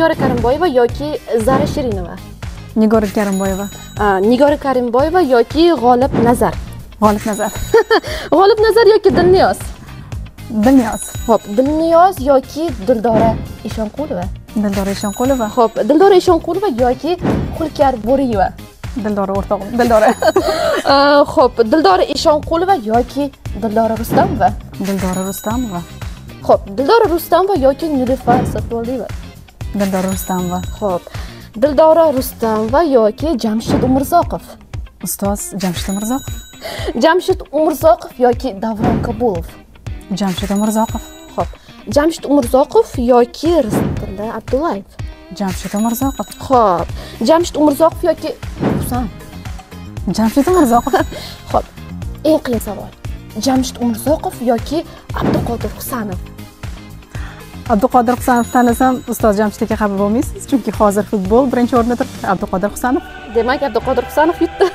Nigora Karimboyeva yoki Zara Shirinova? Nigora Karimboyeva. Nigora Karimboyeva yoki G'olib Nazar? G'olib Nazar. G'olib Nazar yoki Dilniyoz? Dilniyoz. Xo'p, Dilniyoz yoki Dildora Eshonqulova? Dildora Eshonqulova. Xo'p, Dildora Eshonqulova yoki Hulkar Bo'riyeva? Dildora o'rtog'im, Dildora. Xo'p, Dildora Eshonqulova yoki Dildora Rustamova? Dildora Rustamova. Xo'p, Dildora Rustamova yoki Nilufar Satvoliyeva? Dildora Rustamova. Xo'p, Dildora Rustamova yoki Jamshid Umurzoqov? Ustoz Jamshid Umurzoqov. Jamshid Umurzoqov yoki Davron Kabulov? Jamshid Umurzoqov. Xo'p, Jamshid Umurzoqov yoki Rizqilla Abdullayev? Jamshid Umurzoqov. Xo'p, Jamshid Umurzoqov yoki Husan? Jamshid Umurzoqov. Xo'p, eng qiyin savol. Jamshid Umurzoqov yoki Abduqodir Husanov? Abduqodir Husanov tanlasam, ustoz Jamshid aka xafa bo'lmaysiz, chunki hozir futbol birinchi o'rinda turibdi. Abduqodir Husanov. Demak, Abduqodir Husanov yutdi.